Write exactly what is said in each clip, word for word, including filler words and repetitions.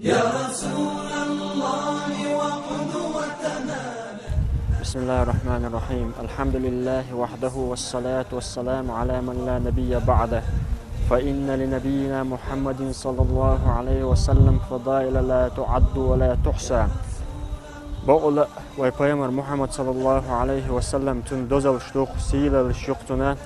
يا رسول الله وقدوتنا. بسم الله الرحمن الرحيم. الحمد لله وحده والصلاة والسلام على من لا نبي بعده. فإن لنبينا محمد صلى الله عليه وسلم فضائل لا تعد ولا تحصى. Бокъала вай пайхамар Мухаммад саллаллаху алейхи ва саллам, цун дозалш дукха, сийлалш юкъ цуна,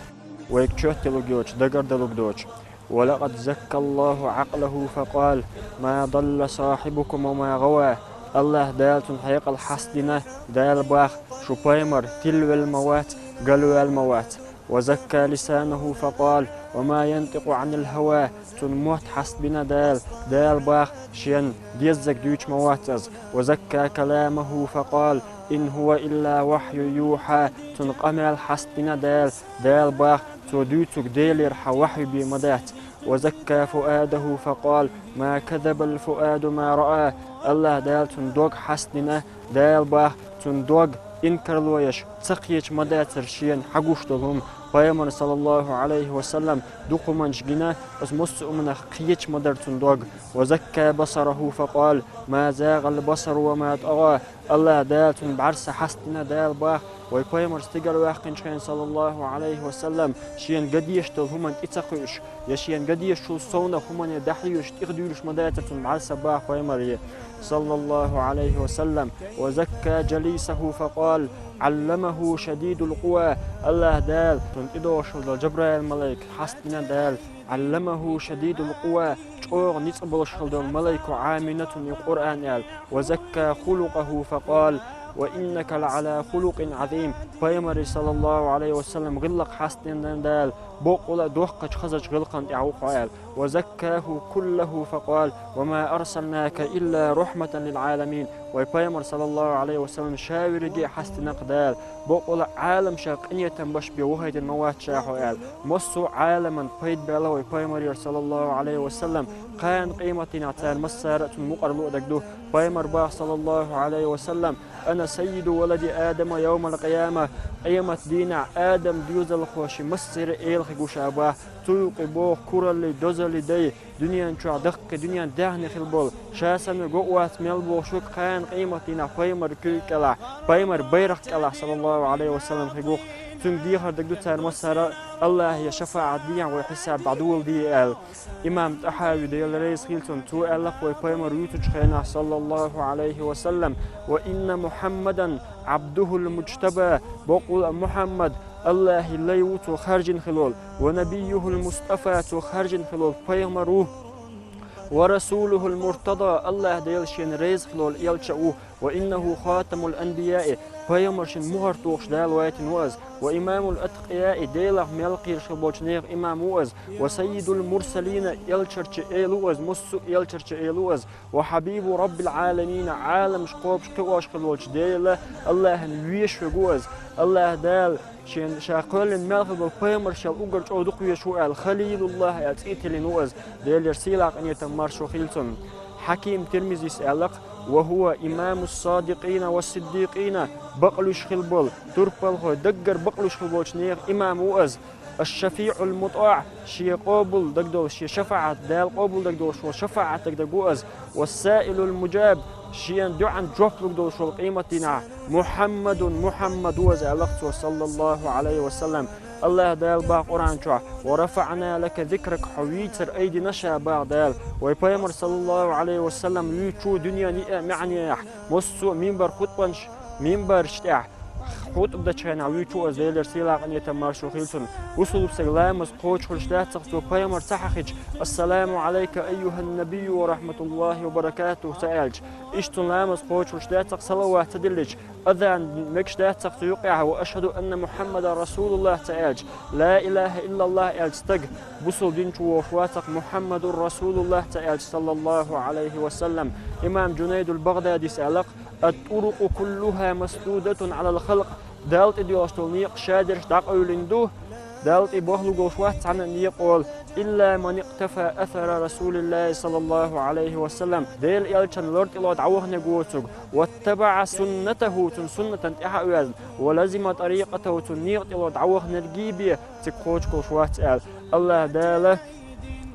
вайга чоьтталург йоцуш, дагардалург доцуш. ولقد زكى الله عقله فقال: ما ضل صاحبكم وما غوى. Аллаха Дала цун хьекъал хьастдина, Дала бах, шу пайхамар тилвелла ма вац, галваьлла ма вац. وزكى لسانه فقال: وما ينطق عن الهوى. Цун мотт хьастбина Дала, Дала бах, шен деззарг дуьйцуш ма вац иза. وزكى كلامه فقال: إن هو إلا وحي يوحى. Цун къамел хьастбина Дала, Дала бах, цо дуьйцург Делера хьа вахьйу бен ма дац. وزكى فؤاده فقال: ما كذب الفؤاد ما رأى. Аллаха Дала цун дог хьастдина, Дала бах, цун дог инкарло еш, ца кхеташ ма дацара шена хьагуш долу хӀума, пайхамар саллаллаху алейхи ва саллам дукха хӀуманаш гина, аса массо а хӀуманах кхеташ ма дара цун дог. وزكى بصره فقال: ما زاغ البصر وما طغى. Аллаха Дала цун бӀаьрса хьастдина, Дала бах, вай пайхамар стигала ваьккхинчу хенахь саллаллаху алейхи ва саллам, шена ган дезаш долу хӀуманна тӀе ца кхуьуш, я шена ган дезачул совнах хӀумане дӀахьоьжуш, тӀехдуьйлуш ма дацара цун бӀаьрса бах пайхамаре, саллаллаху алейхи ва саллам. وزكى جليسه فقال: علمه شديد القوى. Аллаха Дала цунна тӀедогӀуш хилла долу Жабраил-малайк хьастдина Дала, علمه شديد القوى, чӀогӀа ницкъ болуш хилла долу малайко Ӏамийна цунна и Къуръан аьлла. وزكى خلقه فقال: وإنك لعلى خلق عظيم. Пайхамаре саллаллаху алейхи ва саллам гӀиллакх хьастдина Дала, боккъала а доккхачу хазачу гӀиллакхана тӀехь ву хьо аьлла. وزكاه كله فقال: وما أرسلناك إلا رحمة للعالمين. Вай пайхамар саллаллаху алейхи ва саллам ша верриге а хьастдина-кх Дала, боккъала а Ӏаламашна къинхетам беш бен вахийтина ма вац ша хьо аьлла. Массо а Ӏаламан пайда баьлла вай пайхамарера саллаллаху алейхи ва саллам, кхана къематдийнахь цара массара а цунна мукъарло а дагадо. Пайхамар бах саллаллаху алейхи ва саллам: أنا سيد ولد آدم يوم القيامة. Къематдийнахь Адам доьзалхо ши массеран а эла хир ву ша бах. Цу юкъе боху кураллий, дозаллий дай, дуьнен чохь даккхий, дуьнен даьхни хилла болу, ша санна ган а вац мел бохуш верг кхана къематдийнахь пайхамар куьйга кӀелахь, пайхамар байракх кӀелахь, саллаллаху алейхи ва саллам, хир ву-кх. Цуьнга дехар даг ду цара массара а: Аллахе шафаӀат дехьа вай хьисаб дӀадоладе аьлла. Имам ТӀахьави, Дела реза хила цунна, цо аьлла-кх вай пайхамар вуьйцучу хенахь, саллаллаху алейхи ва саллам: وإن محمدا عبده المجتبى. Боккъала а Мухьаммад Аллахе лай ву, цо хаьржина хилла волу, ونبيه المصطفى, цо хаьржина хилла волу пайхамар ву, ورسوله المرتضى, Аллаха Дела шена реза хилла волу элча а ву, وإنه خاتم الأنبياء, пайхамаршна мухӀар тухуш Дала вайтина ву иза, وإمام الأتقياء, Делах мел кхоьруш хилла болчу нехан имам ву иза, وسيد المرسلين, элчарчу эла ву иза, массо а элчарчу эла ву иза, وحبيب رب العالمين, Ӏаламаш кхобуш кхиош хилла волчу Дела, Аллахьан везаш верг ву иза. Аллаха Дала шен ша кхоьллина мел хилла болу пайхамаршал уггар чӀогӀа дукха везаш ву аьлла, Халилуллах аьлла цӀе тиллина ву иза. Делера сийлахь къинхетам маршо хила цунна. Хьаким Тирмизис аьлла-кх: وهو إمام الصادقين والصديقين, бакълуьйш хилла болу, турпалхой даггара бакълуьйш хилла болчу нехан имам ву иза. الشفيع المطاع, шен къобал дагадолуш, шен шафаӀат, Дала къобал дагадолуш волу шафаӀат даг даг ву иза. والسائل المجاب, шена дуьхьал жоп лур долуш волу къематдийнахь. محمد, Мухьаммад ву иза, аьлла-кх цо, саллаллаху алейхи ва саллам. Аллаха Дала бах Къуръан чохь: ورفعنا لك ذكرك, хьо вийцар айдина ша бах Дала. Вай пайхамар, саллаллаху алейхи ва саллам, вуьйцу дуьненан йиъ маьӀнехь, массо а минбар хутбанаш, минбарш тӀехь, хьутӀба дечу хенахь вуьйцу иза, Делера сийлахь къинхетам маршо хила цунна. Бусулба стаг ламаз кхочуш хилча дац-кх цо пайхамар ца хьахийча: السلام عليك أيها النبي ورحمة الله وبركاته ца аьлча. Иштта цунна ламаз кхочуш хилча дац-кх салават ца диллича, азан мегаш дац-кх цу юкъехь: وأشهد أن محمدا رسول الله ца аьлча. لا إله إلا الله аьллачу стага бусулба дин чу вогӀуш вац-кх Мухьаммадур Расулуллах ца аьлча, саллаллаху алейхи ва саллам. Имам Джунайдул Багъдадис аьлла-кх: الطرق كلها مسدودة على الخلق. Далла тӀе доьлхуш долу некъаш шадерш дӀакъевлина ду. Далла тӀе бохлуг волуш вац цхьанна а некъа олу: إلا من اقتفى أثر رسول الله صلى الله عليه وسلم. Делан элчан лар тӀело дӀаваханиг воцург. واتبع سنته, цуьнан суннатан тӀаьхьа а ваьзна. ولزم طريقته, цуьнан некъа тӀело дӀаваханиг бен, цига кхочуш волуш вац аьлла. Аллаха Дала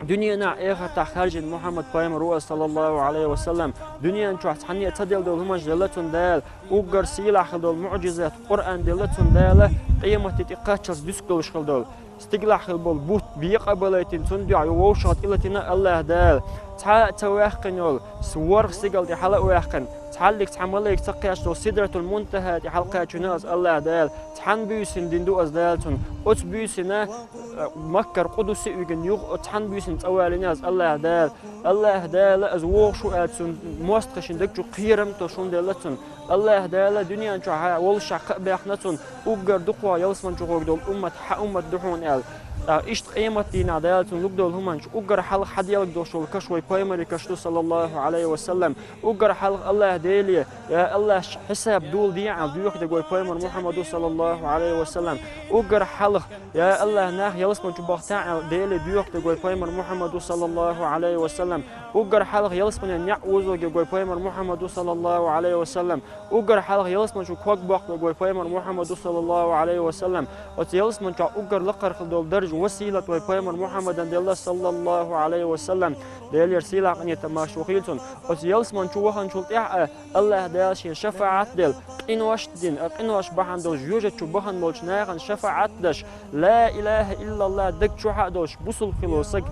Дуьненахь, эхартахь хаьржина Мухьаммад пайхамар ву ас, саллаллаху Ӏалайхи ва саллам. Дуьнен чохь цхьанне а ца делла долу хӀуманаш делла цунна Дала, уггар сийлахь хилла долу муӀжизат Къуръан делла цунна Дала, къематде тӀе кхаччалц дуьсуш хилла долу. Стигалахь хилла болу бутт бекъа а балийтина, цунна дуьхьа вовшахтӀе латийна АллахӀа Дала. Цхьа а ца ваьккхина йолу, с-, ворхӀ стигала тӀе хьала а ваьккхина, цхьаллиг цхьа малик ца кхаьчна долу Сидратул Мунтаха тӀе хьалакхаьчна ас АллахӀа Дала. Цхьана буьйсина дина ду ас Дала цунна. Оцу буьйсина, а, Маккара Къудусе уьйгина юха, оцу цхьана буьйсина цӀа валийна ас АллахӀа Дала. АллахӀа Дала ас вогӀуш ву аьлла цунна мостагӀашна даг чу кхерам а тосуш хӀума делла цунна. АллахӀа Дала дуьнен чохь волушехь кхаъ баьхна цунна, уггар дукхох ялсаман чу гӀур долу уммат хьан уммат ду хьуна аьлла. ТӀаккха иштта къематдийнахь Дала цунна лур долу хӀуманаш, уггар хьалха хьан дегӀ долуш волу каш вай пайхамаран каш ду, саллаллаху Ӏалайхи ва саллам. Уггар хьалха АллахӀ Деле, я АллахӀ, хьисаб доладе аьлла доьху дерг вай пайхамар Мухьаммад ду, саллаллаху Ӏалайхи ва саллам. Уггар хьалха, я АллахӀ, нах ялсаман чу бахийта аьлла Деле доьху дерг вай пайхамар Мухьаммад ду, саллаллаху Ӏалайхи ва саллам. Уггар хьалха ялсаманин неӀ озо дерг вай пайхамар Мухьаммад ду, саллаллаху Ӏалайхи ва саллам. Уггар хьалха ялсаман чу ког боккху дерг вай пайхамар Мухьаммад ду, саллаллаху Ӏалайхи ва саллам. Оцу ялсаман чохь уггар лакхара хилла долу даржа, василат вай пайхамар Мухьаммадан делла, саллаллаху Ӏалайхи ва саллам. Делера сийлахь къинхетам маршо хуьлда цунна. Оцу ялсаман чу ваханчул тӀаьхьа а АллахӀа Дала шен шафаӀат делла, къинош а дина, а къинош бахьана долуш жоьжахати чу бахана болчу нахана шафаӀат деш, ла илаха иллаллахӀ даг чохь а долуш, бусулба хилла саг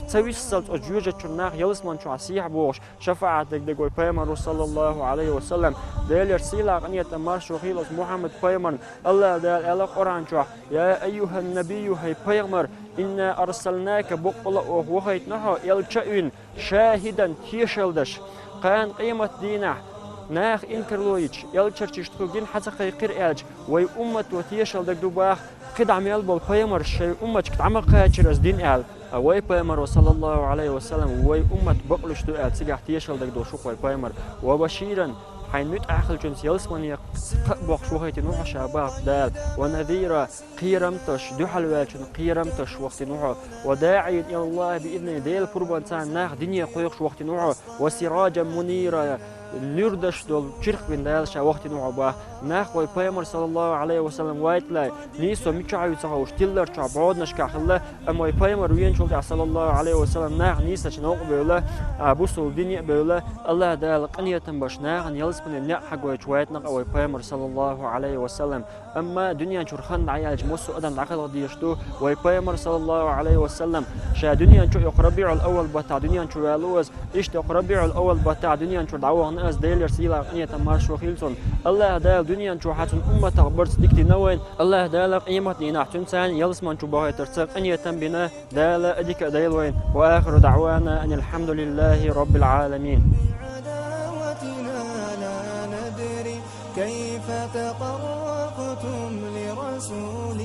ца виссалц оцу жоьжахати чуьра нах ялсаман чохь сехьа богӀуш, шафаӀат дерг дерг вай пайхамар ву, саллаллаху Ӏалайхи ва саллам. Делера сийлахь къинхетам маршо хуьлда оцу Мухьаммад пайхамарна. АллахӀа Дала аьлла Къуръан чохь: «Я айюхӀан набийю, хӀай пайхамар, инна арсалнака, баккъала а оха вахийтина хьо, элча а вина, шахӀидан, тешалла деш». Кхана къематдийнахь наха инкарло йича, элчанаш иштта хӀу гина хьан ца кхайкхира аьлча, вай уммато тешалла дерг ду боху, кхидӀа мел болу пайхамарш шайн умматашка дӀа ма кхачира ас дин аьлла. А вай пайхамар ву, саллаллаху Ӏалайхи ва саллам, вай уммат бакълуьйш ду аьлла, цигахь тешалла дерг долуш ву-кх вай пайхамар. «Ва баширан», хьайн муьтӀахь хилчунца ялсамане кхаъ боккхуш вахийтина ву хьо ша боху Дала. «Ва назира», кхерам а тосуш, дуьхьал ваьллачунна кхерам а тосуш вахийтина ву хьо. «Ва даӀиян илаллахӀи би изни», Делан пурбанца нах дине кхойкхуш вахийтина ву хьо. «Ва сираджан мунира», нур деш долу чиркх бина Дала ша вахийтина ву хьо боху. Нах вай пайхамар, саллаллаху Ӏалайхи ва саллам, вайтале, нийсо мичахь ю ца хууш, тиллар чохь, бӀоданашкахь хилла, амма вай пайхамар веначул тӀаьхьа, саллаллаху Ӏалайхи ва саллам, нах нийсачу новкъа бевлла, а, бусулба дине а бевлла, АллахӀа Дала къинхетам беш нахана ялсамане неӀ хьагойтуш вайтина-кх вай пайхамар, саллаллаху Ӏалайхи ва саллам. Амма дуьнен чуьра хан дӀаяьлча, массо а адам дӀакхалха дезаш ду. Вай пайхамар, саллаллаху Ӏалайхи ва саллам, ша дуьнен чу йоккху РабиӀул-Аввал баттахь дуьнен чу ваьлла ву ас, иштта йоккху РабиӀул-Аввал баттахь дуьнен чуьра дӀавахана ас, Делера сийлахь къинхетам маршо хуьлда цунна. АллахӀа Дала дуьнен чу хьан цуьнан умматах барт дика дина вайна. АллахӀа Дала къематдийнахь цуьнца ялсаман чу бахийтарца къинхетам бина. Дала а дика а дойла вайна. Ва ахиру даӀвана анил хьамдулиллахӀи раббил Ӏаламин. عداوتنا لا ندري كيف تطرقتم لرسول